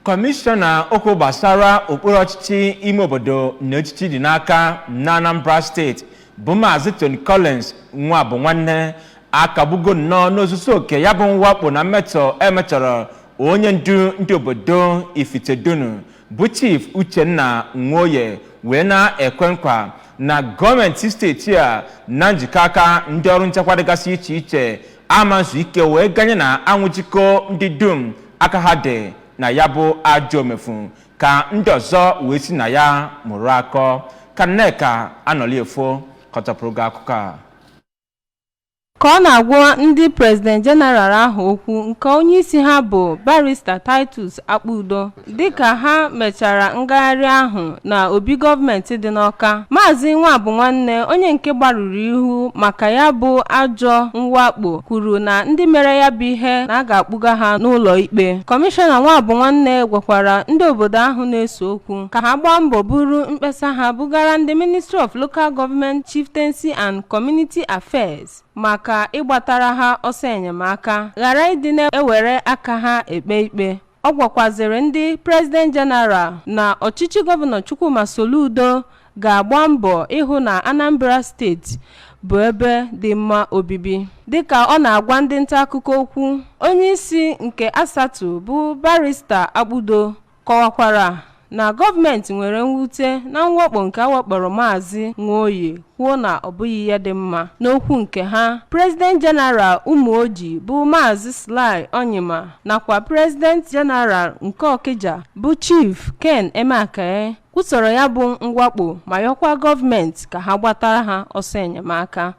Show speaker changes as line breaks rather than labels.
Kọmishọna okwu gbasara okpuru ọchịchị ime obodo na echichi dị n'aka na Anambra Steeti, bụ Maazị Tony Collins Nwabunwanne, akagbugo nnọọ n'ozuzu oke ya bụ mwakpo na mmetọ emetọrọ onye ndu ndị obodo Ifitedunu, bụ Chief Uchenna Nwoye, wee na-ekwe nkwa na gọọmenti steeti a na njikọ aka ndị ọrụ nchekwa dịgasị iche iche amazu ike wee ganye na anwụchikọ ndị dum aka ha dị na ya bụ ajọ omefu, ka ndị ọzọ wee si na ya mụrụ akọ. Ka Nneka Anọliefo kọtọpụrụ gị akụkọ a.
Ka ọ na-agwa ndị President General ahụ okwu, nke onyeisi ha bụ Barrister Titus Akpudo, dịka ha mechara ngagharị ahụ na obi gọọmenti dị n'Awka, Maazị Nwabunwanne, onye nke gbarụrụ ihu maka ya bụ ajọ mwakpo, kwuru na ndị mere ya bụ ihe na a ga-akpụga ha n'ụlọ ikpe. Kọmishọna Nwabunwanne gwakwara ndị obodo ahụ na-ese okwu ka ha gbaa mbọ buru mkpesa ha bugara ndị Ministry of Local Government, Chieftaincy and Community Affairs maka ịgbatara ha ọsọ enyemaka, ghara ịdị na-ewere aka ha ekpe ikpe. Ọ gwakwazịrị ndị President General na ọchịchị Gọvanọ Chukwuma Soludo ga-agba mbọ ịhụ na Anambra Steeti bụ ebe dị mma obibi. Dịka ọ na-agwa ndị nta akụkọ okwu, onyeisi nke ASATU bụ Barrister Akpudo kọwakwara na gọọmenti nwere mwute na mwakpo nke awakporo Maazị Nwoye, kwuo na ọ bụghị ihe dị mma. N'okwu nke ha, President General Umuoji, bụ Maazị Sly Onyima, nakwa President General nke Okija, bụ Chief Ken Emeakayi, kwusoro ya bụ mwakpo ma yọkwa gọọmenti ka ha gbatara ha ọsọ enyemaka.